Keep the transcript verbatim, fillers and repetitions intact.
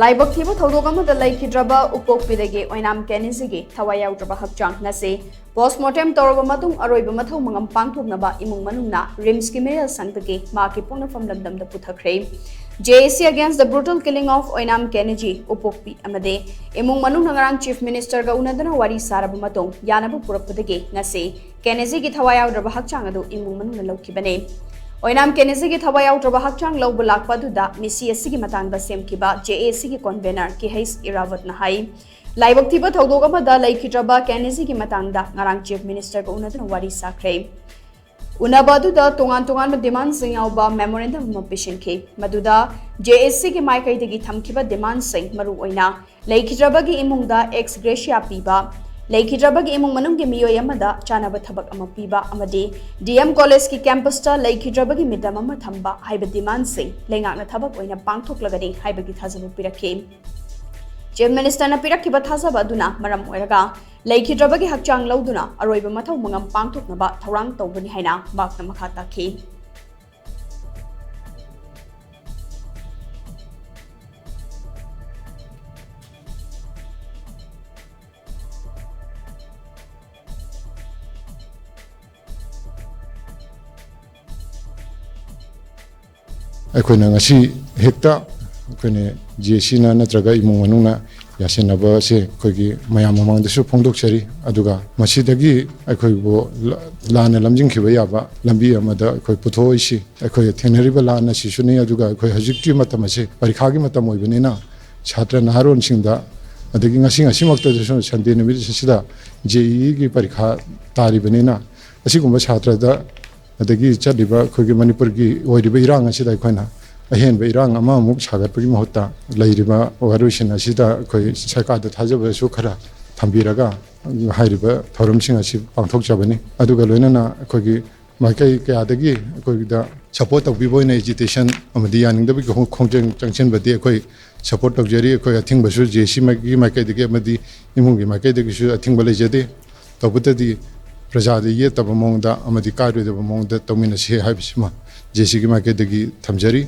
ꯂꯥꯏꯕꯛ ꯊꯤꯕ ꯊꯧꯗꯣꯛ ꯑꯃꯗ ꯂꯩꯈꯤꯗ꯭ꯔꯕ ꯎꯄꯣꯛꯄꯤꯗꯒꯤ ꯑꯣꯏꯅꯥꯝ ꯀꯦꯅꯤꯖꯤꯒꯤ ꯊꯋꯥꯏ ꯌꯥꯎꯗ꯭ꯔꯕ ꯍꯛꯆꯥꯡ ꯉꯁꯤ postmortem ꯇꯧꯔꯕ ꯃꯇꯨꯡ ꯑꯔꯣꯏꯕ ꯃꯊꯧ ꯃꯉꯝ ꯄꯥꯡꯊꯣꯛꯅꯕ ꯏꯃꯨꯡ ꯃꯅꯨꯡꯅ ꯔꯤꯝꯁꯀꯤ ꯃꯤꯔꯦꯜ ꯁꯪꯗꯒꯤ ꯃꯍꯥꯛꯀꯤ ꯄꯣꯛꯅꯐꯝ ꯂꯝꯗꯝꯗ ꯄꯨꯊꯈ꯭ꯔꯦ꯫ J A C against the brutal killing of ꯑꯣꯏꯅꯥꯝ ꯀꯦꯅꯤꯖꯤ ꯎꯄꯣꯛꯄꯤ ꯑꯃꯗꯤ ꯏꯃꯨꯡ ꯃꯅꯨꯡꯅ ꯉꯔꯥꯡ Chief Ministerꯒ ꯎꯅꯗꯨꯅ ꯋꯥꯔꯤ ꯁꯥꯔꯕ ꯃꯇꯨꯡ ꯌꯥꯅꯕ ꯄꯨꯔꯛꯄꯗꯒꯤ ꯉꯁꯤ ꯀꯦꯅꯤꯖꯤꯒꯤ ꯊꯋꯥꯏ ꯌꯥꯎꯗ꯭ꯔꯕ ꯍꯛꯆꯥꯡ ꯑꯗꯨ ꯏꯃꯨꯡ ꯃꯅꯨꯡꯅ ꯂꯧꯈꯤꯕꯅꯤ꯫ ꯑꯣꯏꯅꯥꯝ ꯀꯦꯅꯤꯖꯤꯒꯤ ꯊꯋꯥꯏ ꯌꯥꯎꯗ꯭ꯔꯕ ꯍꯛꯆꯥꯡ ꯂꯧꯕ ꯂꯥꯛꯄ ꯑꯗꯨꯗ ꯃꯤꯁꯤ ꯑꯁꯤꯒꯤ ꯃꯇꯥꯡꯗ ꯁꯦꯝꯈꯤꯕ J A Cꯒꯤ convener ꯀꯦ ꯍꯩꯆ ꯏꯔꯥꯕꯠꯅ ꯍꯥꯏ, ꯂꯥꯏꯕꯛ ꯊꯤꯕ ꯊꯧꯗꯣꯛ ꯑꯃꯗ ꯂꯩꯈꯤꯗ꯭ꯔꯕ ꯀꯦꯅꯤꯖꯤꯒꯤ ꯃꯇꯥꯡꯗ ꯉꯔꯥꯡ Chief Ministerꯒ ꯎꯅꯗꯨꯅ ꯋꯥꯔꯤ ꯁꯥꯈ꯭ꯔꯦ꯫ ꯎꯅꯕ ꯑꯗꯨꯗ ꯇꯣꯉꯥꯟ ꯇꯣꯉꯥꯟꯕ demandꯁꯤꯡ ꯌꯥꯎꯕ memorandum ꯑꯃ ꯄꯤꯁꯤꯟꯈꯤ, ꯃꯗꯨꯗ J A Cꯒꯤ ꯃꯥꯏꯀꯩꯗꯒꯤ ꯊꯝꯈꯤꯕ demandꯁꯤꯡ, ꯃꯔꯨꯑꯣꯏꯅ ꯂꯩꯈꯤꯗ꯭ꯔꯕꯒꯤ ꯏꯃꯨꯡꯗ ex gratia ꯄꯤꯕ, ꯂꯩꯈꯤꯗ꯭ꯔꯕꯒꯤ ꯏꯃꯨꯡ ꯃꯅꯨꯡꯒꯤ ꯃꯤꯑꯣꯏ ꯑꯃꯗ ꯆꯥꯅꯕ ꯊꯕꯛ ꯑꯃ ꯄꯤꯕ ꯑꯃꯗꯤ D M Collegeꯀꯤ campusꯇ ꯂꯩꯈꯤꯗ꯭ꯔꯕꯒꯤ ꯃꯤꯇꯝ ꯑꯃ ꯊꯝꯕ ꯍꯥꯏꯕ demandꯁꯤꯡ ꯂꯩꯉꯥꯛꯅ ꯊꯕꯛ ꯑꯣꯏꯅ ꯄꯥꯡꯊꯣꯛꯂꯒꯅꯤ ꯍꯥꯏꯕꯒꯤ ꯊꯥꯖꯕ ꯄꯤꯔꯛꯈꯤ꯫ Chief Ministerꯅ ꯄꯤꯔꯛꯈꯤꯕ ꯊꯥꯖꯕ ꯑꯗꯨꯅ ꯃꯔꯝ ꯑꯣꯏꯔꯒ ꯂꯩꯈꯤꯗ꯭ꯔꯕꯒꯤ ꯍꯛꯆꯥꯡ ꯂꯧꯗꯨꯅ ꯑꯔꯣꯏꯕ ꯃꯊꯧ ꯃꯉꯝ ꯄꯥꯡꯊꯣꯛꯅꯕ ꯊꯧꯔꯥꯡ ꯇꯧꯒꯅꯤ ꯍꯥꯏꯅ ꯃꯍꯥꯛꯅ ꯃꯈꯥ ꯇꯥꯈꯤ꯫ ꯑꯩꯈꯣꯏꯅ ꯉꯁꯤ ꯍꯦꯛꯇ ꯑꯩꯈꯣꯏꯅ J A Cꯅ ꯅꯠꯇ꯭ꯔꯒ ꯏꯃꯨꯡ ꯃꯅꯨꯡꯅ ꯌꯥꯁꯤꯟꯅꯕꯁꯦ ꯑꯩꯈꯣꯏꯒꯤ ꯃꯌꯥꯝ ꯃꯃꯥꯡꯗꯁꯨ ꯐꯣꯡꯗꯣꯛꯆꯔꯤ꯫ ꯑꯗꯨꯒ ꯃꯁꯤꯗꯒꯤ ꯑꯩꯈꯣꯏꯕꯨ ꯂ-, ꯂꯥꯟꯅ ꯂꯝꯖꯤꯡꯈꯤꯕ ꯌꯥꯕ ꯂꯝꯕꯤ ꯑꯃꯗ ꯑꯩꯈꯣꯏ ꯄꯨꯊꯣꯛꯏꯁꯤ꯫ ꯑꯩꯈꯣꯏ ꯊꯦꯡꯅꯔꯤꯕ ꯂꯥꯟ ꯑꯁꯤꯁꯨꯅꯤ, ꯑꯗꯨꯒ ꯑꯩꯈꯣꯏ ꯍꯧꯖꯤꯛꯀꯤ ꯃꯇꯝ ꯑꯁꯤ ꯄꯔꯤꯈꯥꯒꯤ ꯃꯇꯝ ꯑꯣꯏꯕꯅꯤꯅ ꯁꯥꯇ꯭ꯔ ꯅꯍꯥꯔꯣꯟꯁꯤꯡꯗ, ꯑꯗꯒꯤ ꯉꯁꯤ, ꯉꯁꯤꯃꯛꯇꯗꯁꯨ Sunday ꯅꯨꯃꯤꯠ ꯑꯁꯤꯗ J E Eꯒꯤ ꯄꯔꯤꯈꯥ ꯇꯥꯔꯤꯕꯅꯤꯅ, ꯑꯁꯤꯒꯨꯝꯕ ꯁꯥꯇ꯭ꯔꯗ ꯑꯗꯒꯤ ꯆꯠꯂꯤꯕ ꯑꯩꯈꯣꯏꯒꯤ ꯃꯅꯤꯄꯨꯔꯒꯤ ꯑꯣꯏꯔꯤꯕ ꯏꯔꯥꯡ ꯑꯁꯤꯗ ꯑꯩꯈꯣꯏꯅ ꯑꯍꯦꯟꯕ ꯏꯔꯥꯡ ꯑꯃꯃꯨꯛ ꯁꯥꯒꯠꯄꯒꯤ ꯃꯍꯨꯠꯇ, ꯂꯩꯔꯤꯕ ꯋꯥꯔꯣꯏꯁꯤꯟ ꯑꯁꯤꯗ ꯑꯩꯈꯣꯏ ꯁꯔꯀꯥꯔꯗ ꯊꯥꯖꯕꯁꯨ ꯈꯔ ꯊꯝꯕꯤꯔꯒ ꯍꯥꯏꯔꯤꯕ ꯊꯧꯔꯝꯁꯤꯡ ꯑꯁꯤ ꯄꯥꯡꯊꯣꯛꯆꯕꯅꯤ꯫ ꯑꯗꯨꯒ ꯂꯣꯏꯅꯅ ꯑꯩꯈꯣꯏꯒꯤ ꯃꯥꯏꯀꯩ ꯀꯌꯥꯗꯒꯤ ꯑꯩꯈꯣꯏꯗ support ꯇꯧꯕꯤꯕ ꯑꯣꯏꯅ agitation ꯑꯃꯗꯤ ꯌꯥꯅꯤꯡꯗꯕꯒꯤ ꯈꯣꯡ-, ꯈꯣꯡꯖꯪ ꯆꯪꯁꯤꯟꯕꯗꯤ ꯑꯩꯈꯣꯏ support ꯇꯧꯖꯔꯤ꯫ ꯑꯩꯈꯣꯏ ꯑꯊꯤꯡꯕꯁꯨ J C ꯃꯥꯏꯀꯩ-, ꯃꯥꯏꯀꯩꯗꯒꯤ ꯑꯃꯗꯤ ꯏꯃꯨꯡꯒꯤ ꯃꯥꯏꯀꯩꯗꯒꯤꯁꯨ ꯑꯊꯤꯡꯕ ꯂꯩꯖꯗꯦ꯫ ꯇꯧꯕꯇꯗꯤ ꯄ꯭ꯔꯖꯥꯗ ꯌꯦꯠꯇꯕ ꯃꯑꯣꯡꯗ ꯑꯃꯗꯤ ꯀꯥꯏꯔꯣꯏꯗꯕ ꯃꯑꯣꯡꯗ ꯇꯧꯃꯤꯟꯅꯁꯤ ꯍꯥꯏꯕꯁꯤꯃ J C ꯒꯤ ꯃꯥꯏꯀꯩꯗꯒꯤ ꯊꯝꯖꯔꯤ꯫